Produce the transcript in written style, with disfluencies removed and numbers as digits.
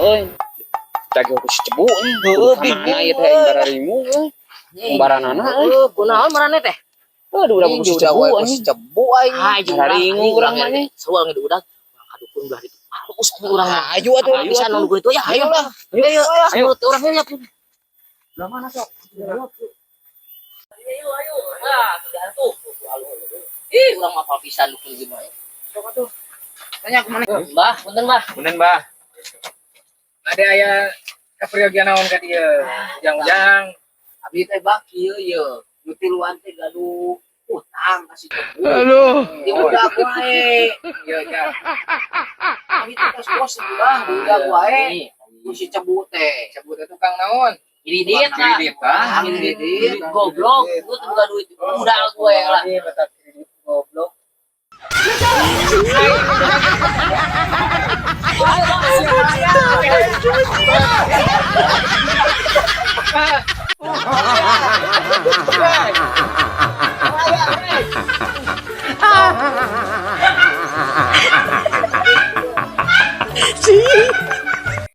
Euy. Jago ku si Cebu euy. Heueuh, Mana ieu teh aing bararingu euy. Baranana euy. Heueuh, kunaon marane teh? Aduh, udah ku si Udah Cebu wae ku anjing. Si Cebu aing. Ah, jeung urang Bararingu urang mah nya. Seuang di udah. Urang ka dukun belah ditu. Halus anjing urang mah. Ayo atuh. Ayo bisa nunggu itu ya, ayo Ayo lah. Ayo, Ayo. ayo, urang ya. Belah mana sok? Ayo, ayo. Nah, sudah tuh. Ih, urang mah pisan dukun gimana. Sok atuh. Tanya ke mana? Mbah, punten, Mbah. Punten, Bah. Ada aya kaperyogian naon ka dieu? Ujang-ujang. Abi teh bak kieu ye. Nu tiluan teh gaduh utang ka si Cebu. Aduh. Di udah wae. Iya, Jang. Abi teh tos bos bah, di udah wae. Ku si Cebu teh. Cebu teh tukang naon? Kredit lah. Kredit, ah. Kredit. Kredit goblok, gua tuh buka duit. Udah gue lah. Iya, mata kredit goblok.